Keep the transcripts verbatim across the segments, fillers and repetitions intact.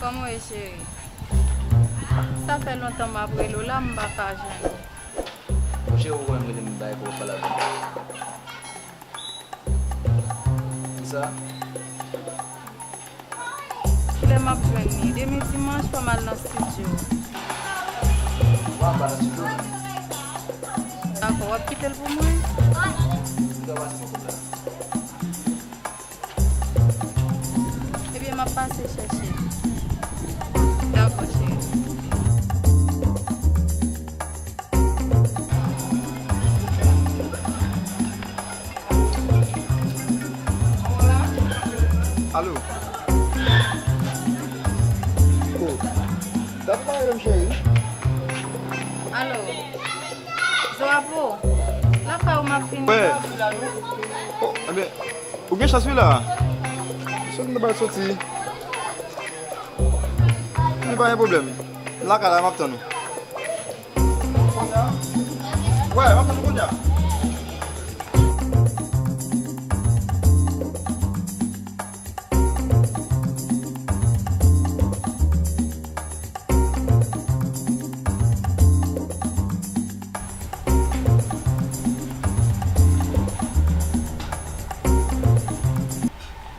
Kòman w ye, cheri? Sa fè lontan m ap rele w la, m pa ka jwenn ou. Cheri, ou konnen m rele m bay pou w pale avè m. Kisa? Kilè m ap jwenn li? Demen dimanch, fò m al nan estidyo. Ou pa nan estidyo? Dakò, w ap kite l pou mwen? M ka pase pran kòb la. Ebyen, m ap pase chèche. Dakò, cheri. Alo. Oh. Dat ou pa rele m, cheri? Alo. Zo Apo, lakay ou m ap vini. Wè. Oh, ebyen, ou gen chans wi la. Sot nan bal soti. Men pa gen pwoblèm. M lakay la, m ap tann ou. Wè, m ap tann ou kounye a.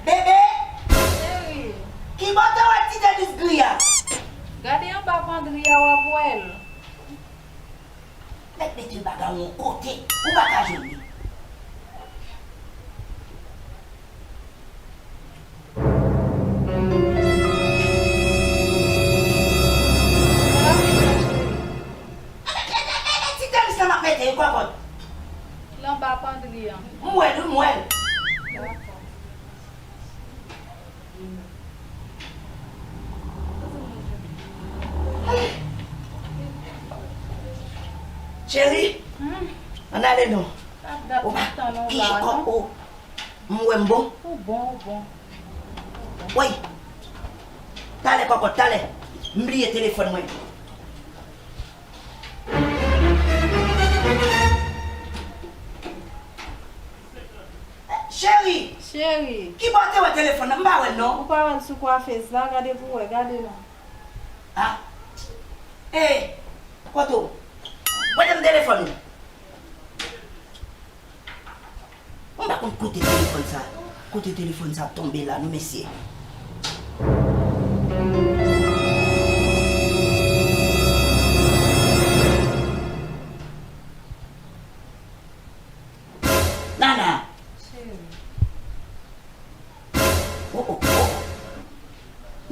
Bebe! Cheri! Kibò te wè ti Denis griya? Gade anba pandri a, w ap wè l. Mèt mete bagay yon kote, ou pa ka jwenn li. Ti tenis lan m ap mete kòkòt. L anba pandri an. M wè l, m wè l. Dakò. Cheri, ann ale non. Ou pa pije kòb ou. M wè m bon. Ou bon, ou bon. Woy. Talè kòkòt, talè. M bliye telefòn mwen. Cheri! Cheri! Kibò w te wè telefòn nan? M pa wè l non. Ou pa wè l sou kwafez la? Gade pou wè, gade non. Ah! Eh! Kote w? Prete m telefòn ou. M pa konn kote telefòn sa. Kote telefòn sa tonbe la non mesye. Nana! Cheri. Oh, oh, oh.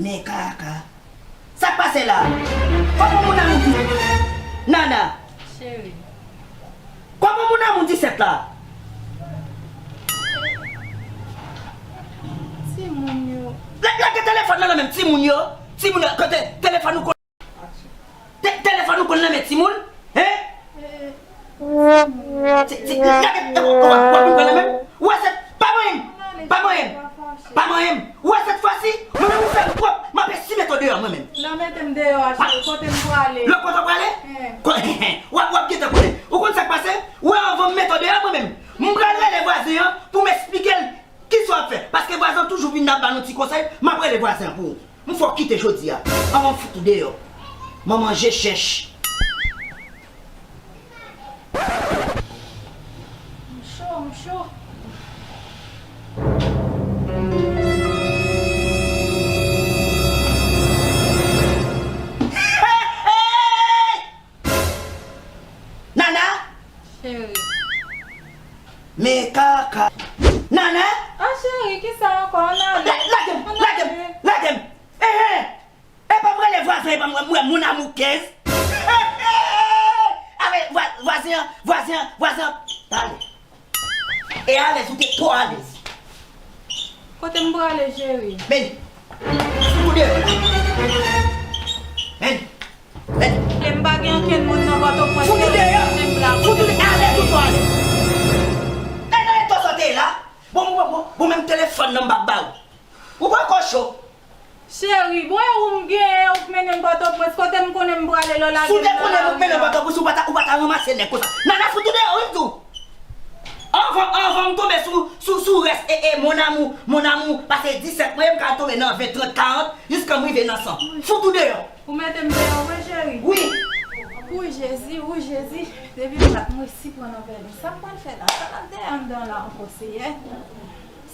Men kaka. Sa k pase la? Kòman moun nan moun di? Nana. Cheri. Kòman moun nan moun disèt la? Timoun yo. Lage telefòn nan nan men timoun yo. Timoun yo, kote telefòn ou? Te-, telefòn ou konn nan men timoun? Hein? Eh, ti, ti, gade, w ap, w ap vin pran nan men m? Ou wè sèt, pa manyen m! Pa manyen m! Pa manyen m! Ou wè sèt fwa si, mwen menm ou fè m pwòp, m ap esi mete w deyò mwen menm. Nan mete m deyò a, cheri, kote m prale? Lòt kote w prale? Hen. Ko-, w ap, w ap gentan konnen. Ou konn sa k pase? Ou wè anvan m mete w deyò mwen menm, m pral rele vwazen an pou m esplike l kisa w ap fè. Paske vwazen an toujou vin ap ba nou ti konsèy, m ap rele vwazen an pou ou. M fè w kite jodi a. Anvan m fout ou deyò. Manman je chèch. M cho, m cho. Nana! Cheri. Men kaka. Nana! Ah, cheri, kisa ankò? Ann ale. La-, lage m, lage m, lage m. Enhen. E pa m rele vwazen, e pa m wè, m wè mon amour quinze. Avè vwa-, vwazen an, vwazen an, vwazen an. Pale. E alèz, ou te twò alèz. Kote m prale, cheri? Men, fout ou deyò la. Men, men. E m pa gen ankenn moun nan Pòtoprens. Fout ou deyò. Fout ou de-, alèz ou twò alèz. E nan eta sa w te ye la. Bon, bon, bon, bon, bon, menm telefòn nan m p ap ba ou. Ou poko cho. Cheri, bon, e ou m genyen, ou k mennen m Pòtoprens, kote m konnen m prale, lè w lage m nan lari a? Si w te konnen m mennen w Pòtoprens, ou pa ta, ou pa ta ranmase nèg konsa. Nana, fout ou deyò, wi, m di w. An, Anvan, anvan m tonbe sou, sou, sou rès, e, e, mon amour, mon amour, pase disèt mwa, m ka tonbe nan ven, trant, karant, jiskan m rive nan san. Fout ou deyò. Ou mete m deyò vre, cheri? Wi. Wi, Jezi, wi, Jezi. Depi m la, m resi pran nan vèni. Sa m pral fè la? Sa l ap dèyè anndan la ankò, Seyè?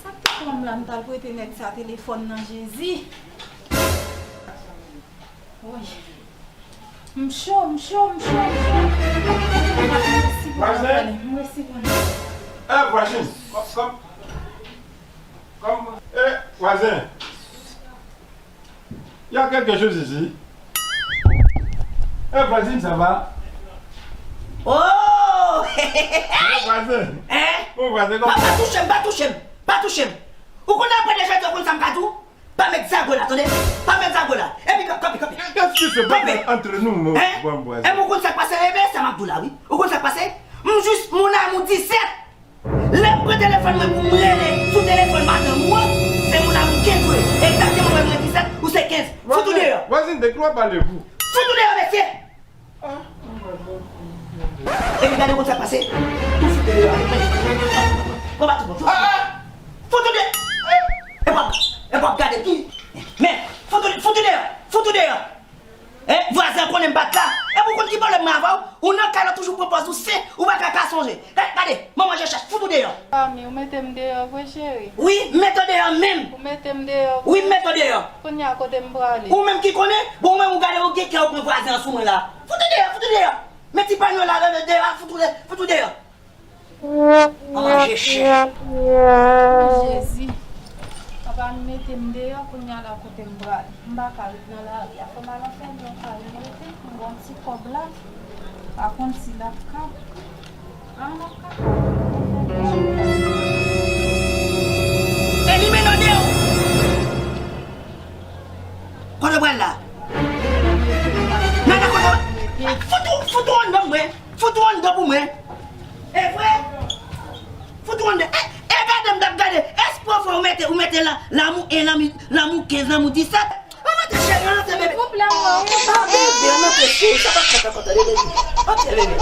Sa k te pran m la, m t al prete nèg sa telefòn nan, Jezi. Woy. M cho, m cho, m cho, m cho. M resi pran nan vèni. M resi pran nan. Eh, vwazin. Kòm, kòm, kòm, eh, vwazin. Il y a quelque chose ici. Eh, vwazin, ça va? Oh! Eh, vwazin. Hein? Oh, vwazin, pa, pa touche m, pa touche m, pa touche m. Ou konn apre deja, ou konn sa m ka di w? Pa met zago la, tande? Pa met zago la. Epi, kanpe, kanpe. Qu'est-ce qui se passe entre nous, mon, hein? Mon voisin? Epi ou konn sa k pase, ebyen, sa m ap di w la, wi. Ou konn sa k pase? M jis, mon amour disèt. Lè m pran telefòn mwen pou m rele sou telefòn madanm ou an, se mon amour kenz ou ye. Egzakteman, mwen mwen disèt, ou se kenz. Fout ou deyò. Voisine, de quoi parlez-vous? Fout ou deyò, mesye. Epi gade konn sa k pase. Tou fout ou deyò. Konba tou bon. Fout ou deyò. Epi w ap, epi w ap gade ki. Men, fout ou, fout ou deyò. Fout ou deyò. Hein? Vwazen an konnen m pa t la. Epi ou konn ki pwoblèm mwen avè w? Ou nan kay la toujou pran pòz ou se, ou pa ka, ka sonje. Gade, gade, manman je chèch, fout ou deyò. Mami, ou mete m deyò vre, cheri? Wi, m mete w deyò menm. Ou mete m deyò vre? Wi, m mete w deyò. Kounye a, kote m prale? Ou menm ki konnen? Bon, ou menm ou gade, ou gen kè ou pran vwazen an sou mwen la. Fout ou deyò, fout ou deyò. Met ti panyo la, la, la, deyò, fout ou de-, fout ou deyò. Manman je chèch. Jezi. Papa m mete m deyò, kounye a la kote m prale? M pa ka ret nan lari a. Fò m al anfèmen yon kay m rete, m gon ti kòb la. Pa konn si l ap kab. Ah, l ap kab. Elimine deyò. Kote w pral la? Nana, kote w pral? Fout ou, fout ou anndan mwen. Fout ou anndan pou mwen. E vre? Fout ou anndan. E, e gade m t ap gade. Espwa fò ou mete, ou mete la, lanmou en, lanmou, lanmou kenz, lanmou disèt. An antre cheri, an antre bebe. Silvouplè, mwen. Ah, bebe, an antre cheri. Sa pa fèt ankò, tande, bebe. Antre, bebe.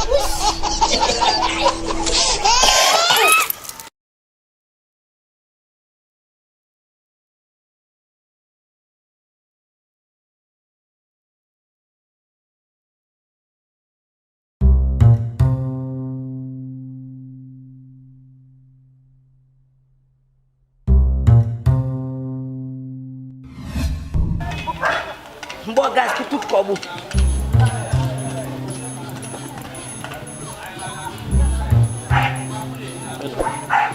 M ba w gaz pou tout kòb ou.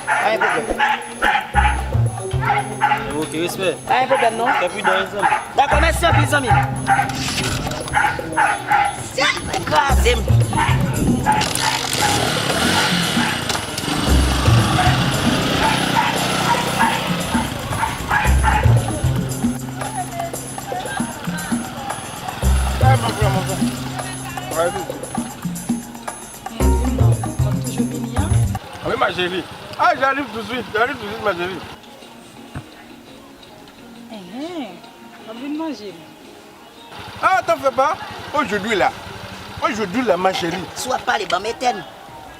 Pa gen pwoblèm. Ok, respè. Pa gen pwoblèm, non. Fè pridan, zanmi. Dakò, mèsi anpil, zanmi. Kraze m. Ay, mon frè, mon frè. Mwen toujou vini an. Ah oui, ma chérie. Ah, j'arrive tout de suite, j'arrive tout de suite, ma chérie. Enhen, w ap vin manje m. Ah, t'en fais pas. Aujourd'hui là. Aujourd'hui là, ma chérie. Si w ap pale, ban m etèn.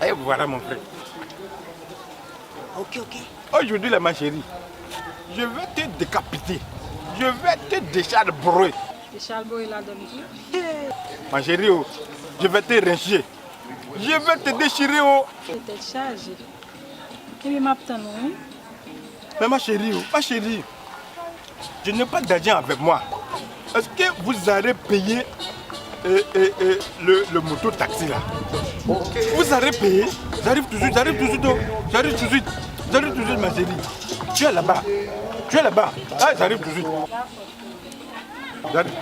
Et voilà, mon frère. Ok, ok. Aujourd'hui là, ma chérie, je vais te décapiter. Je vais te déchalbrer. Déchalbrer ladann tou. Ma chérie, oh, je vais te rincer. Je vais te déchirer, oh. Tèt chaje. Ebyen, m ap tann ou, wi. Mais ma chérie, oh, ma chérie, je n'ai pas d'argent avec moi. Est-ce que vous allez payer, euh, euh, euh, le, le moto taxi là? Vous allez payer? J'arrive tout de suite, j'arrive tout de suite, oh. J'arrive tout de suite, j'arrive tout de suite, ma chérie. Tu es là-bas, tu es là-bas. Ah, j'arrive tout de suite. J'arrive.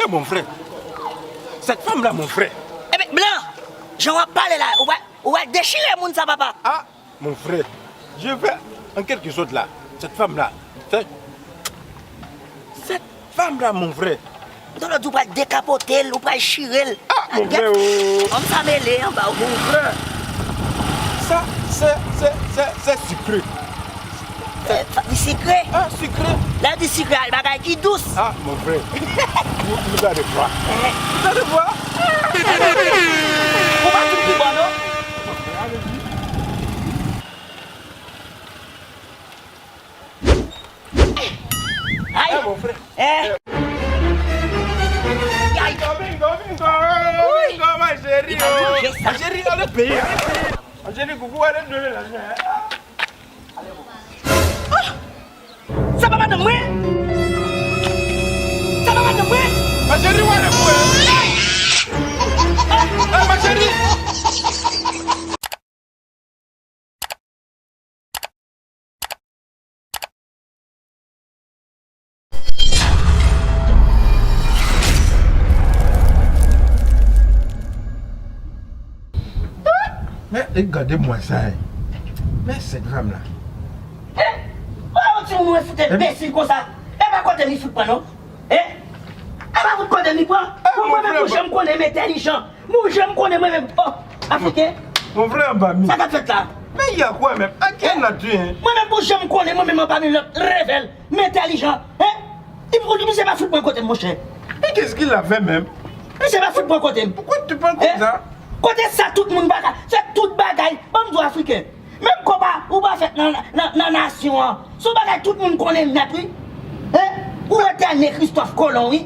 Eh, mon frère. Cette femme-là, mon frère. Ebyen, Blan, jan w ap pale la, ou va, ou va dechire moun sa, papa. Ah, mon frère, je vais, en quelque sorte là, cette femme-là, cette, cette femme-là, mon frère. Donk, ou pral dekapote l, ou pral chire l. Ah, mon frère, oh. Fanm sa mele anba w. Mon frère, ça, c'est, c'est, c'est, c'est sucré. Eh, li sikre. Ah, sucré. Lè di sikre, a bagay ki dous. Ah, mon frère. Vous, vous allez voir. Eh. Vous allez voir. Ou pa di m pi bon, non? Allez-y. Mon frè. Eh. Bingo, bingo, bingo, bingo, ma chérie. Li pral manje sa. Ma chérie, ale peye. Ma chérie, koukou, ale dole la. Ale bon. Sa pa madanm mwen? Sa pa madanm mwen? Ma chérie, ou ale pou mwen. Eh, ma chérie. Men, e gade mwen sa, e. Men sèt fanm la. Eh, pa yon timoun mwen fout enbesil konsa. E pa kote li fout pran, non. Eh? E pa fout kote li pran. Mwen menm pou jan m konnen m entèlijan. Pou jan m konnen mwen menm. Oh, Afriken. Mon frère, anba mi. Sa k ap fèt la? Mais il y a quoi même? À quelle nature, hein? Mwen menm pou jan m konnen mwen menm anba mi lòt revèl. M entèlijan, hein? Li pou, misye pa fout pran kote m, monchè. Mais qu'est-ce qu'il a fait même? Misye pa fout pran kote m. Pourquoi tu parles comme ça? Kote sa tout moun bagay, fè tout bagay. Ban m di w Afriken. Menm konba, ou pa fèt nan, nan, nan nasyon an. Se yon bagay tout moun konnen nèt, wi. Hein? Ou etène Christophe Colomb, wi.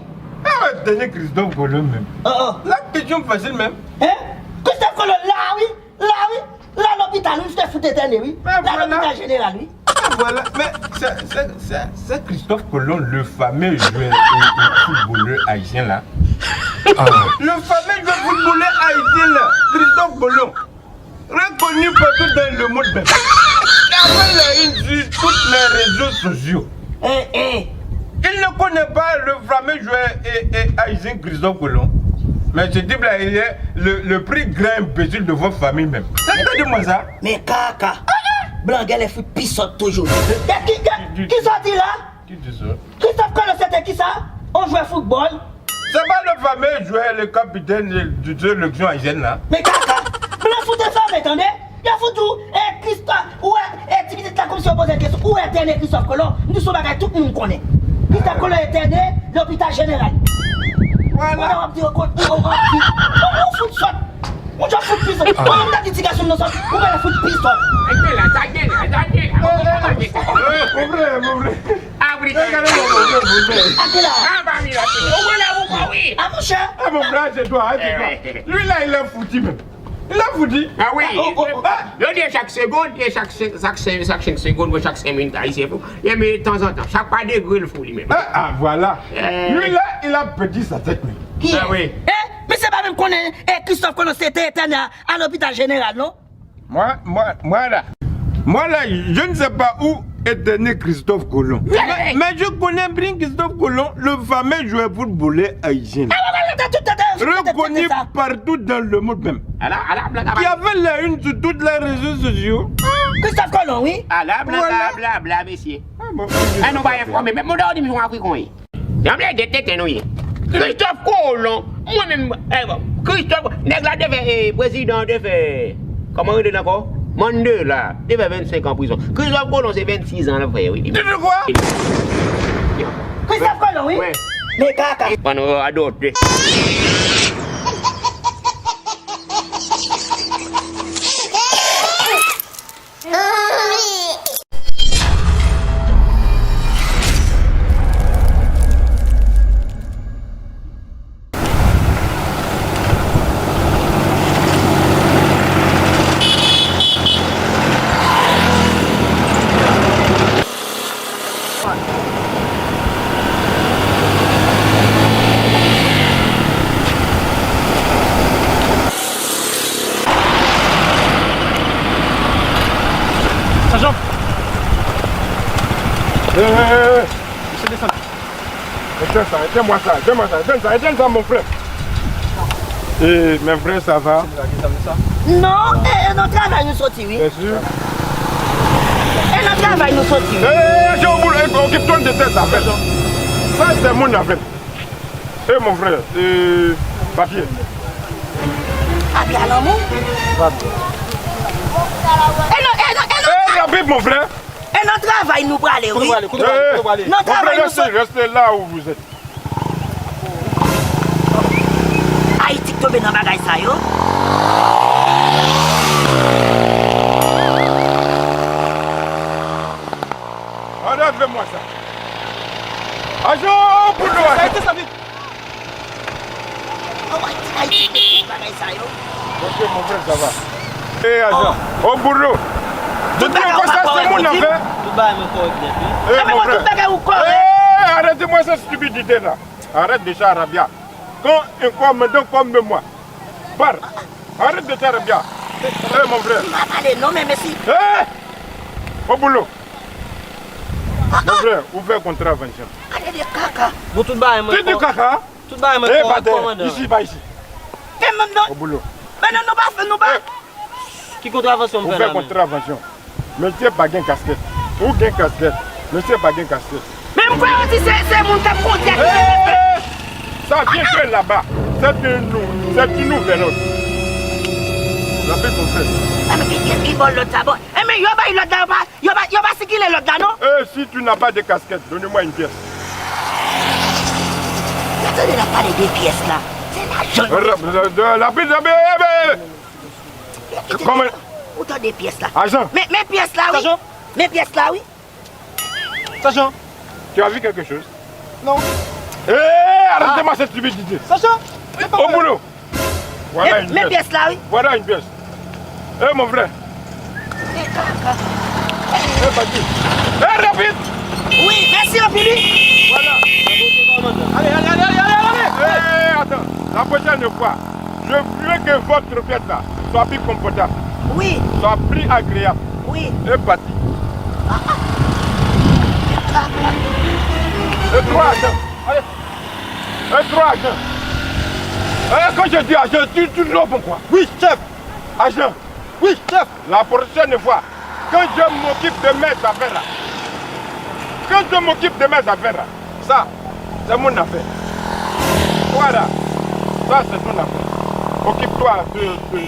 Ah, etène Christophe Colomb menm. Oh, oh. La question facile menm. Hein? Christophe Colomb la, wi. La, wi. La, lopital, wi, m te fout etène, wi. La, lopital jeneral, wi. Ben voilà. Mais c'est, c'est, c'est, c'est Christophe Colomb, le fameux joueur et, et footballeur haïtien là. Ah. Le fameux joueur footballeur haïtien là, Christophe Colomb, reconnu partout dans le monde même. Qui a fait la une sur tous les réseaux sociaux. Eh, eh. Il ne connaît pas le fameux joueur et, et haïtien Christophe Colomb. Mais ce type-là, il est le, le plus grand imbécile de votre famille même. Regardez-moi ça. Men kaka. Blan genlè fout pi sòt toujou. Ki, ki, ki, ki sòti la? Qui dit ça? Christophe Colomb se te kisa? On jwè foutbòl. C'est pas le fameux joueur, le capitaine de, de sélection haïtienne là. Men kaka. Blan fout enfòme, tande. Yo fout ou, eh, Christophe, ou wè, eh, ti pitit la kòmsi yo poze l kesyon, ou etène Christophe Colomb, m di se yon bagay tout moun konnen. Christophe Colomb etène lopital jeneral. Voilà. Kounye a w ap di, ou, ou, ou, ou ap di, ou, ou fout sòt. Ou jis fout pi sòt. Ou menm t ap di ti gason nan sòt, ou genlè fout pi sòt. Gade la, gade la, gade la. Eh, eh, eh, mon frère, mon frère. Abri. Eh, gade, mon frère, mon frère. Gade la. Ah, ba mi la. Ou wè la, ou pa wi. Ah, mon cher. Eh, mon frère, c'est toi, hein, c'est toi. Eh, ouais. Lui là, il est foutu même. Li ap fout li. Ah wi. Oh, oh, oh. Yo di chak segonn, e chak senk, chak senk, chak senk segonn, chak senk minit, ayisyen fou. E men tanzantan, chak pa degre l fou li menm. Ah, ah, voilà. Eh. Lui là, il a perdu sa tête menm. Ki? Ah wi. Eh, misye pa menm konnen, eh, Christophe Colomb se te etène a, a lopital jeneral, non? Moi, moi, moi là. Moi là, je ne sais pas où etène Christophe Colomb. Mais, mais je connais bien Christophe Colomb, le fameux joueur footballeur haïtien. Reconnu partout dans le monde même. Ala, ala, blag a bay. Qui a fait la une sur tous les réseaux sociaux. Christophe Colomb, wi. Ala, blag a, bla, bla, mesye. Ah, nou pa enfòme. Menm moun di misye yon Afriken, wi. Janm lè de tete nou ye. Christophe Colomb, mwen menm, eh, Christophe, nèg la te fè, eh, prezidan te fè, kòman rele l ankò? Mandela, te fè vennsenk an prizon. Christophe Colomb se vennsis an l ap fè, wi. De, de quoi? Christophe Colomb, wi. Wi. Men kaka. Pann radòtè. Sajan! Eh, eh, eh, eh. Mesye, desann. Etèn sa, etèn mwa sa, etèn mwa sa, etèn sa, etèn sa, mon frè. Eh, mes frères, ça va? Non, e, e nan travay nou soti, wi. Bien sûr. E nan travay nou soti, wi. Eh, eh, eh, je vous, eh, occupons de cette affaire. Ça, c'est mon affaire. Eh, mon frère, eh, papye. Papye a lanmou? Papye. E nan, e nan, e nan. Eh, rapide, mon frère. E nan travay nou prale, wi. Kote nou prale, kote nou prale, kote nou prale? Nan travay nou soti. Mon frère, restez, restez là où vous êtes. Ayiti k tonbe nan bagay sa yo. Ann, ann, ann, ann, ann. Ann, ann, ann, ann. Ajan, o boulou, ajan. Sa rete sa vit. Kòman Ayiti, Ayiti, tout bagay sa yo? Ok, mon frère, ça va. Eh, ajan, o boulou. Tout bagay ou pa kòrèk, ou di m. Tout bagay mwen kòrèk nèt, wi. Eh, mon frère. Tout bagay ou kòrèk. Eh, arrêtez-moi cette stupidité-là. Arrête de charabia. Quand un commandant comme moi parle, arrête de charabia. Eh, mon frère. M pa pale non, men mesi. Eh! O boulou. Mon frère, ou fè kontravanyan. Gade de kaka. Bon, tout bagay mwen. Tout de kaka. Tout bagay mwen kòrèk, kòmandan. Isi, pa isi. Men, men, non. O boulou. Men non, nou pa fè, nou pa. Ki kontravansyon m fè la menm? Ou fè kontravansyon. Mesye pa gen kaskèt. Ou gen kaskèt. Mesye pa gen kaskèt. Men m kwè yo di se, se moun k ap kondui ak... Eh! Ça vient de là-bas. C'est une nou-, c'est une nouvelle ordre. Rapid, mon frère. Ah, men ki, ki, ki bò lòd sa bon? Eh, men yo bay lòd la, yo pa, yo pa, yo pa sikile lòd la, non? Eh, si tu n'as pas de casquette, donne-moi une pièce. Tande l ap pale de pyès la. Se lajan. Rapid, rapid, rapid, rapid. Kòman? Ou tande pyès la? Ajan. Men, men pyès la, wi. Sajan. Men pyès la, wi. Sajan. Tu as vu quelque chose? Non. Eh, arrêtez-moi cette stupidité. Sajan. Au boulot. Voilà une pièce. Men pyès la, wi. Voilà une pièce. Eh, mon frère. Eh, kaka. Eh, Badi. Eh, rapide. Wi, mèsi anpil, wi. Voilà. Allez, allez, allez, allez, allez, allez. Eh, attends. La prochaine fois, je veux que votre pièce là soit plus confortable. Wi. Soit plus agréable. Wi. Eh, Badi. Ah, ah. Kaka. Eh, trois, attends. Allez. Eh, trois, ajan. Eh, quand je dis ajan, tu, tu réponds quoi? Oui, chef. Ajan. Oui, chef. La prochaine fois, quand je m'occupe de mes affaires là, quand je m'occupe de mes affaires là, ça, c'est mon affaire. Voilà. Ça, c'est ton affaire. Occupe-toi de, de,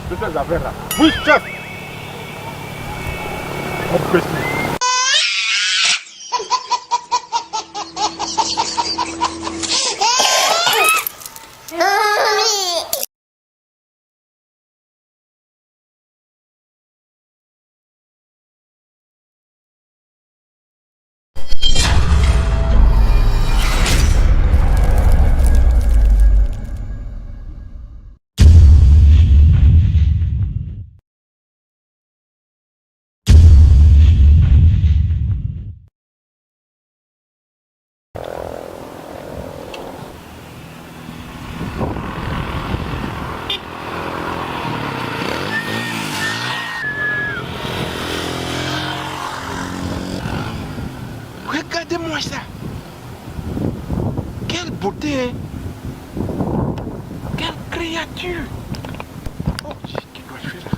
de tes affaires là. Oui, chef. Mon petit. Regardez-moi ça. Quelle beauté, hein? Quelle créature. Oh, Dieu, qui doit faire là?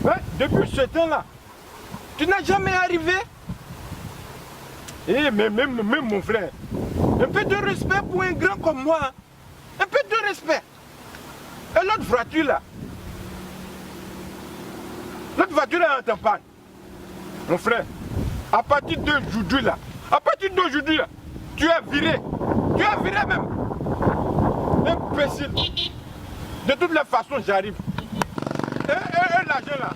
Hein? Depuis ce temps-là, tu n'as jamais arrivé? Eh, mais, mais, mais, mais, mon frère, un peu de respect pour un grand comme moi. Un peu de respect. Et l'autre voiture là, l'autre voiture là est en panne. Mon frère, à partir d'aujourd'hui là, à partir d'aujourd'hui là, tu es viré. Tu es viré même. Imbécile. De toutes les façons, j'arrive. Et, et, et l'argent là.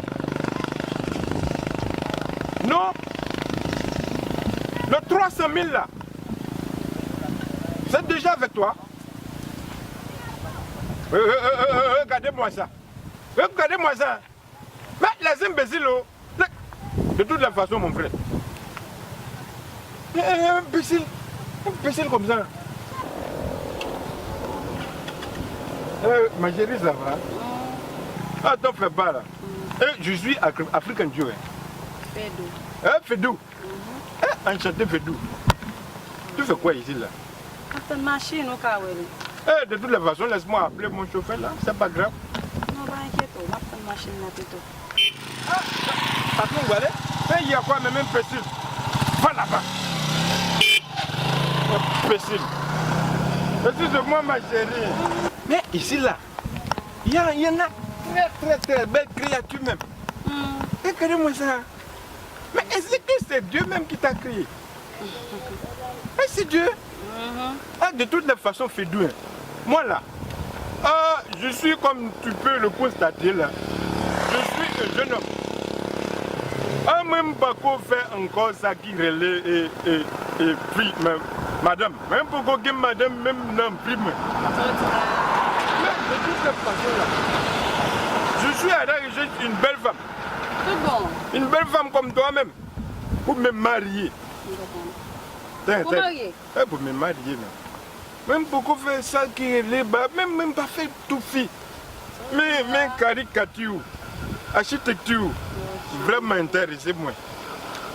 Non. Le trois cent mille là, c'est déjà avec toi. Euh, euh, euh, euh, euh, regardez-moi ça. Regardez-moi ça. Mais les imbéciles, oh. De toutes les façons, mon frère. Eh, eh, imbécile. Imbécile comme ça. Eh, ma chérie, ça va? Ah, t'en fais pas là. Eh, je suis Afri-, African Joe, hein. Fedou. Hein, Fedou? Eh, enchanté, Fedou. Tu fais quoi ici là? M ap tann machin, ou ka wè l. Eh, de toutes les façons, laisse-moi appeler mon chauffeur là, c'est pas grave. Non, pa enkyete w, m ap tann machin nan pito. Ah, patron, ou ale? Men yè kwa menm, imbécile. Va là-bas. Imbécile. Excusez-moi, ma chérie. Mais ici, là, il y a, il y en a très, très, très belles créatures même. Hmm. Regardez-moi ça. Mais est-ce que c'est Dieu même qui t'a créé? Est-ce que c'est Dieu? Mhm. Ah, de toutes les façons, Fedou, hein. Moi là, ah, je suis comme tu peux le constater là. Je suis un jeune homme. Ah, mwen m pako fè ankò sa ki rele e, e, e, fi, men, madanm. Mwen m poko gen madanm menm nan vi mwen. Men, de toutes les façons là, je suis à la recherche d'une belle femme. Tout bon. Une belle femme comme toi-même. Pou m menm marye. Pou marye? Eh, pou m menm marye, men. Men m poko fè sa ki rele ba, men, men m pa fè tout fi. Men, men karikati ou, achitekti ou, vrèman enterese mwen.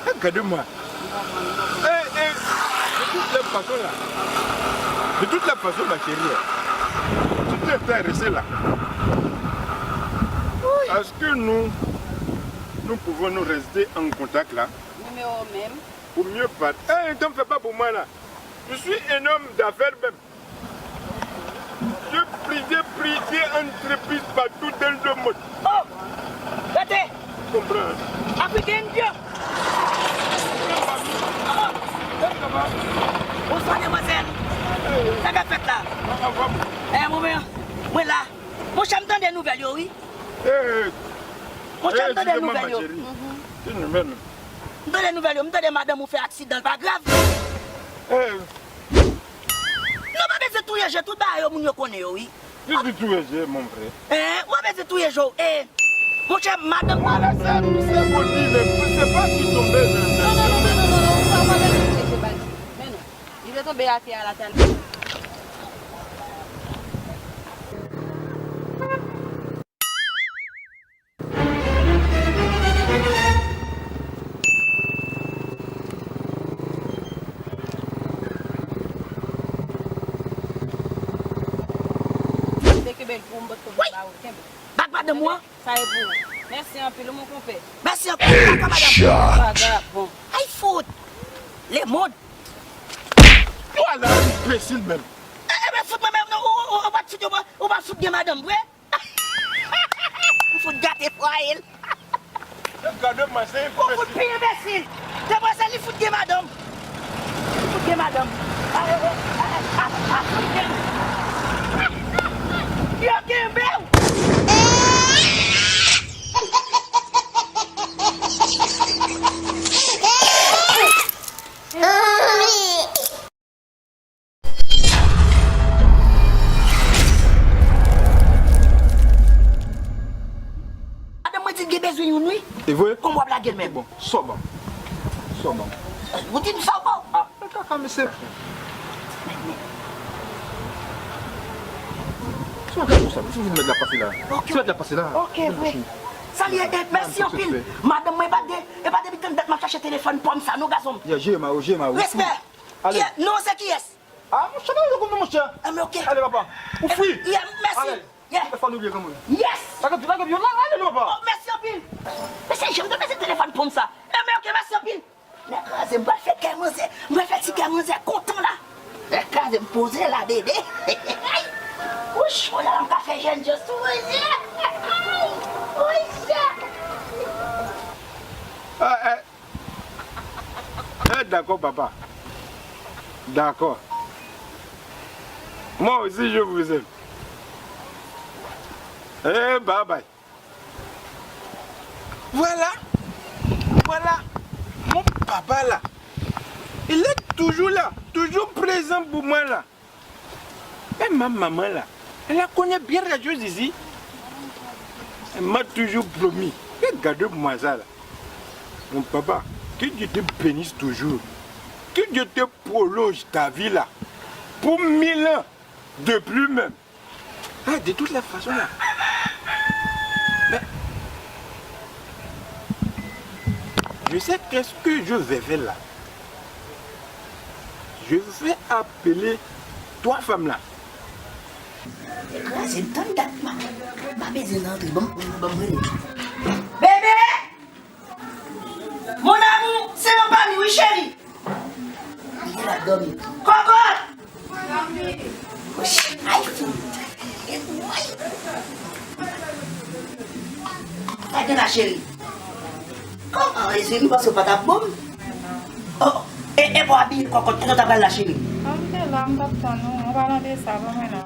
Eh, gade mwen. Eh, eh, de toutes les façons là. De toutes les façons, ma chérie. Tu t'es intéressé là. Est-ce que nous, nous pouvons nous rester en contact là? Numéro menm. Pou mye pa. Eh, tann fè pa pou mwen la. Je suis un homme d'affaires même. J'ai plusieurs, plusieurs entreprises partout dans le monde. Oh! Gade! Konprann. Afriken, Indyen. Oh! Bonswa, demwazèl. Sa k ap fèt la? Eh, mwen, mwen la. Monchè, m tande nouvèl yo, wi. Eh, eh. Monchè, m tande nouvèl yo. Ki nouvèl? M tande nouvèl yo, m tande madanm ou fè aksidan, l pa grav. Eh. Nou pa bezwen touye je, tout bagay yo moun yo konnen yo, wi. Ki di touye je, mon frè? Eh, ou pa bezwen touye je w. Eh, monchè, madanm. Wala, se, se bò di, men se pa ki tonbe nan, nan, nan, non, non, non, non, non, ou pa, ou pa bezwen touye je, baz. Men non. Li te tonbe atè a, l atè a. Te kenbe l pou m, m potko vin ba ou l, kenbe. Bag madanm ou an? Sa e pou ou. Mèsi anpil, ou mon konpè. Mèsi anpil, papa madanm. Headshot. Pa grav, bon. Ay fout. Lemonn. Wala, enbesil menm. E, e, men fout mwen menm, non, ou, ou, ou, ou pa t fout yo, ou pa fout gen madanm vre? Ou fout gate fwaye l. Gade mwen, se enbesil. Ou fout pi enbesil. Demwazèl, li fout gen madanm. Li fout gen madanm. A, a, a, a, a, fout gen. Yo kenbe w. Madanm mwen di l gen bezwen youn, wi. E vre? Kòman w ap lage l menm? Bon, sa w ban m? Sa w ban m? Ou di m sa w ban m? Ah, men kaka, mesye. Sa w gade konsa? Ti vin mèt la pase la. Ok. Ti mèt la pase la. Ok, vre. Sa l ye, e, mèsi anpil. Madanm mwen, e pa de, e pa depi tann dat m ap chache telefòn pa m sa, non, gazon m. Ya, jere ma yo, jere ma yo. Respè. Ale. Kiyès? Non, se kiyès? Ah, monchè, pa vle konn, monchè. Ah, men ok. Ale, papa. Ou fri. Yeah, mèsi. Ale. Yeah. Telefòn ou ye, kanmenm. Yes. Lage, lage, yo, la, ale, non, papa. Oh, mèsi anpil. Mesye, jan m te mete telefòn pou m sa. Eh, men ok, mèsi anpil. Nèg kraze, m pral fè kè manzè, m pral fè ti kè manzè kontan la. Nèg kraze, m poze la, bebe. Wouch, kounye a la m ka fè jèn just tou, monchè. Monchè. Ah, eh. Eh, dakò, papa. Dakò. Moi aussi, je vous aime. Eh, bye bye. Voilà. Voilà. Mon papa là. Il est toujours là. Toujours présent pour moi là. Men manman la, elle la connaît bien Radio Zizi. Elle m'a toujours promis. Gade mwa sa la. Mon papa, que Dieu te bénisse toujours. Que Dieu te prolonge ta vie là. Pour mille ans de plus même. Ah, de toutes les façons là. Mais je sais qu'est-ce que je vais faire là. Je vais appeler trois femmes là. Kraze m tann dat m. M pa bezwen rantre. Ban m, ban m rele. Bebe! Mon amour, se yon pa mi, wi, cheri. Li gen la dòmi. Kòkòt! Gen la, cheri. Kòman, Ezini, m panse w pa t ap bon? Oh, e, e pou abiye kòkòt, kote w ta pral la, cheri? An m te la, m t ap tann ou. An palan de sa, ban mwen la.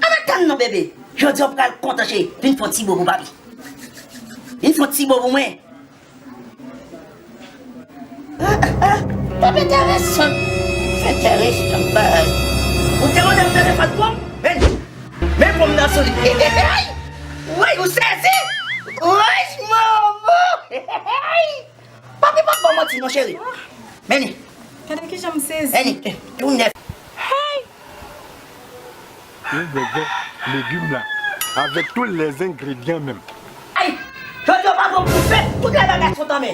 An, pa tann non, bebe. Jodi a w pral kontan, cheri. Vin fè yon ti bo pou papi. Vin fè yon ti bo pou mwen. Ah, ah, ah. Pap enteresan. Enteresan, bay. Ou te mande m telefòn pou m? Men, men pou m nan sou li. Woy, ou sezi? Woy, manman. Papi, pa ban manti non, cheri. Men li. Gade kijan m sezi. Men li, eh, tou nèf. Hey! Yon bèbè legim la, avèk tout lèzengredyan menm. Ay! Jodi a w pa pran pou fèt, tout lè bagay sot anmè.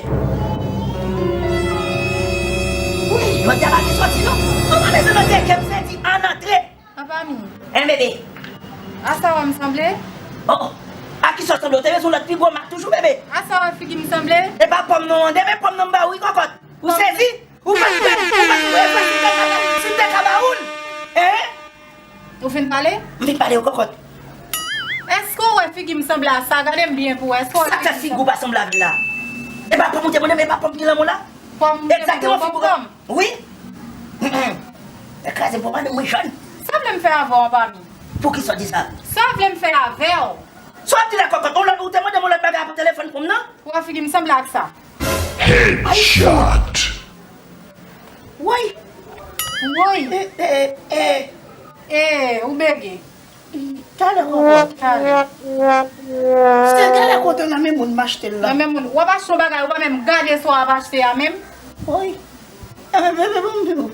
Wi, jodi a pa gen sòti non. Ou pa bezwen mande kè m sezi an antre. Apa mi? En bebe. A sa w wè m sanble? Oh, a kisa w sanble? Ou te bezwen lòt pi gwo mak toujou, bebe. A sa w wè figi m sanble? E pa pòm non, an de men pòm non m ba ou wi, kòkòt. Ou sezi? Ou pa t kwè, ou pa t kwè si m te ka, si m te ka ba ou l? Hein? Ou fin pale? M fin pale, ou kòkòt. Èske w wè figi m sanble a sa? Gade m byen pou w wè. Èske w wè figi m sanble? Sa k fè figi w pa sanble avè l la? E pa pòm ou te mande m, e pa pòm ki nan men w la? Pòm ou te mande w, pòm, pòm. Egzakteman, figi w. Wi. E kraze m pou madanm mwen jòn. Sa w vle m fè avè w, anba mi? Poukisa w di sa? Sa w vle m fè avè w? Sa w ap di la, kòkòt? Yon lòt, ou te mande m yon lòt bagay pou telefòn pòm nan? Ou wè figi m sanble ak sa? Headshot. Woy! Woy! E, e, e. E, ou bege. Talè kòkòt. Talè. Se talè kote nan men moun m achte l la. Nan men moun. W ap achte yon bagay, ou pa menm gade sa w ap achte a menm. Woy. E, bebe, bon, bon.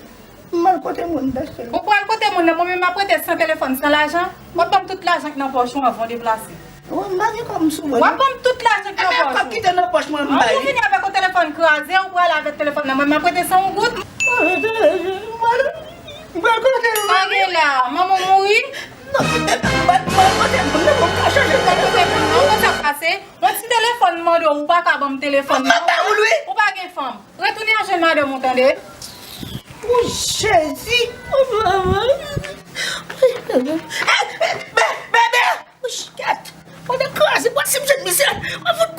M al kote moun m t achte l. Ou pral kote moun nan, mwen menm m ap rete san telefòn, san lajan. W ap ban m tout lajan k nan pòch ou anvan w deplase. Wi, m pa gen kòb sou mwen non. W ap ban m tout lajan k nan pòch ou. Kòb ki te nan pòch mwen, m bay li. Ou vini avèk yon telefòn kraze, ou prale avèk telefòn nan, mwen m ap rete san yon goud. M pral kote l. Sa gen la, manman w mouri? Non, m pral kote moun nan, pou m ka chanje telefòn. Ou konn sa k pase? Yon ti telefòn m mande w, ou pa ka ban m telefòn nan. M ap ba ou l wi. Ou pa gen fanm. Retounen al jwenn madanm ou tande. O Jezi! O mama! Bebe! Bebe! Kèt! Mwen kraze, mwen si m jwenn misye. Mwen fout.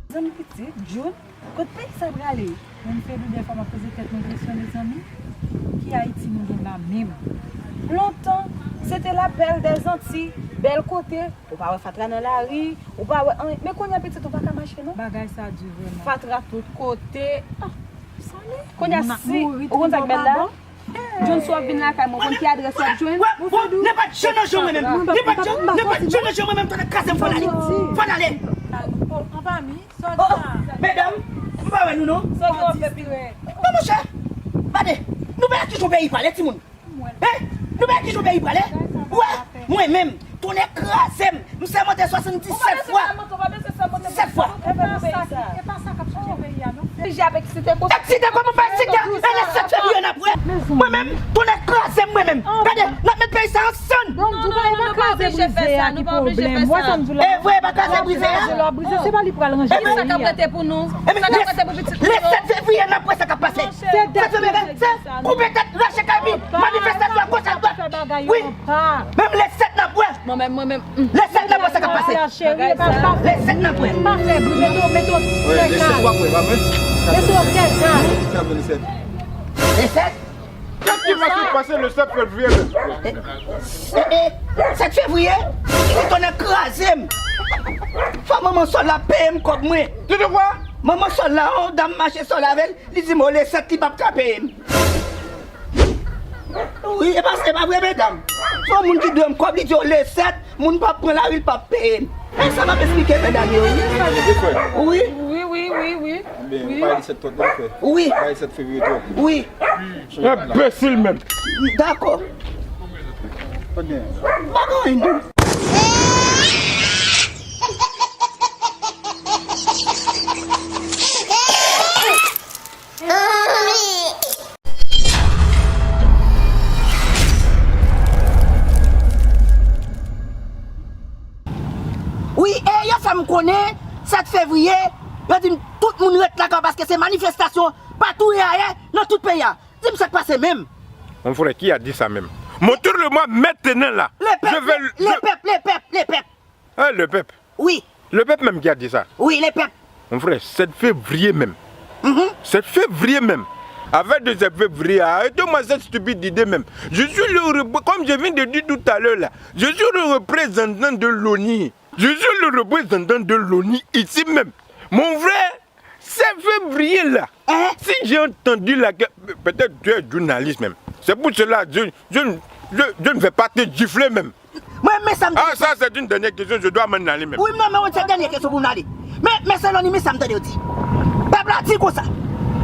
Zanmi pitit, Jun, kot peyi sa prale? Mwen m fè doudè fò m ap poze tèt mwen kesyon, mezanmi. Ki Ayiti nou gen la menm? Lontan, se te la perle des Antilles, bèl kote, ou pa wè fatra nan lari, ou pa wè anyen. Men kounye a pitit, ou pa ka mache non. Bagay sa di vrèman. Fatra tout kote. Ah, kounye a si, ou konn sa k bèl la? John, si w ap vin lakay mwen, ou konn ki adrès w ap jwenn? Nenpòt jan nan jan mwen menm. Nenpòt jan, nenpòt jan nan jan mwen menm, tande kraze m, fò n ale. Fò n ale. Anba mi, sa w di la? Medam, m pa wè nou non. Sa w di w ap fè pi rèd. Non, monchè. Gade, nou pa kijan peyi prale, timoun. Hein? Nou pa kijan peyi prale? Ou wè, mwen menm, tonnè kraze m. M sèmante swasanndisèt fwa. Sèt fwa. E pa sa k ap chanje peyi a non. Eksite kòman pa eksite? E le sèt fevriye n ap wè. Mwen menm, tonnè kraze m mwen menm. Gade, n ap met peyi sa an sann. Donk, di w pa, e pa kraze brize a ki pwoblèm. Ou wè sa m di w la? E vre, e pa kraze brize a? L ap brize, se pa li pral ranje peyi a. Sa k ap rete pou nou? Sa k ap rete pou pitit nou yo? Le sèt fevriye n ap wè sa k ap pase. Se dat ki rete. Koupe tèt, rache kay, manifestasyon agoch adwat. Wi. Menm le sèt n ap wè. Mwen menm, mwen menm. Le sèt n ap wè sa k ap pase. Le sèt n ap wè. Wi, le sèt w ap wè, pa vre? Le sèt. Le sèt? Kèt ki pase, pase le sèt fevriye menm. E, e, sèt fevriye? Ki tonnè kraze m. Fò manman Sòl la peye m kòb mwen. Ti te kwa? Manman Sòl la, yon dam mache Sòl avè l, li di m, o, le sèt, li p ap ka peye m. Wi, e pa, e pa vre, medam. Se yon moun ki dwe m kòb, li di, o, le sèt, moun p ap pran lari, l p ap peye m. E sa m ap esplike medam yo, wi. Wi. Wi, wi, wi, wi. Enben, ou pa le sèt twòp non, frè. Wi. Ou pa le sèt fevriye twòp. Wi. Enbesil menm. Dakò. Pa gen anyen non. Wi, e, M konnen, sèt fevriye, yo di m tout moun ret lakay paske se manifestasyon pa tou e ayè nan tout peyi a. Di m sa k pase menm. Mon frère, qui a dit ça même? Montre-le-moi maintenant là. Le pèp, le pèp, le pèp, le pèp. Hein, le peuple. Oui. Le peuple même qui a dit ça. Oui, le pèp. Mon frère, sèt fevriye menm. Mhm. Sèt fevriye menm. Avec de sèt fevriye, arrêtez-moi cette stupide idée même. Je suis le repré- comme je viens de dire tout à l'heure là, je suis le représentant de l'ONI. Je suis le représentant de l'ONI ici même. Mon frère, sèt fevriye là, hein? Si j'ai entendu la... Peut-être tu es journaliste même. C'est pour cela que je, je, je, je ne vais pas te gifler même. Mwen, men sa m tande. Ah, ça, c'est une dernière question, je dois m'en aller même. Wi, non, men yon ti dènye kesyon pou m ale. Men, men se Loni, men sa m tande yo di. Pèp la di konsa,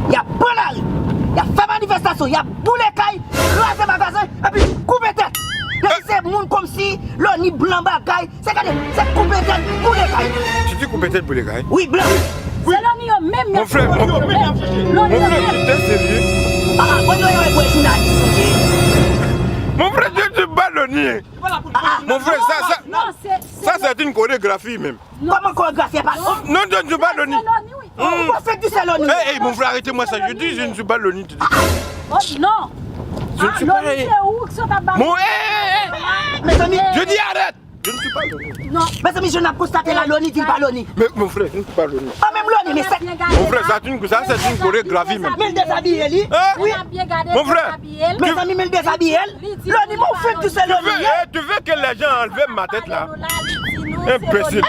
y ap pran lari, y ap fè manifestasyon, y ap boule kay, kraze magazen, epi koupe tèt. Yo di se moun kòmsi Loni blan bagay, se gade, se koupe tèt, boule kay. Tu dis couper tête, boule kay? Wi, blan. Se Loni yo menm y ap... Mon frère, mon frère, tu es sérieux? Ah, bon, yo, yo, yo, jounalis, ok. Mon frère, je ne suis pas Loni. Mon frère, ça, ça, ça, c'est une chorégraphie même. Kòman koregrafi a pa... Non, je ne suis pas Loni. Ou pa fèk di se Loni. Hey, hey, mon frère, arrêtez-moi ça. Je dis, je ne suis pas Loni. Oh non. Je ne suis pas... Loni, se ou ki sot ap ba... Mon, hey, hey, hey. Mezanmi, je dis arrête. Je ne suis pas Loni. Non. Mezanmi, je n ap konstate la, Loni di l pa Loni. Mais mon frère, je ne suis pas Loni. Ah, menm Loni, men se... Mon frère, ça, c'est une, ça, c'est une chorégraphie même. Men l dezabiye li. Hein? Wi. Mon frère. Mezanmi, men l dezabiye l. Loni, men ou fèk di se Loni. Tu veux, eh, tu veux que les gens enlèvent ma tête là? Imbécile.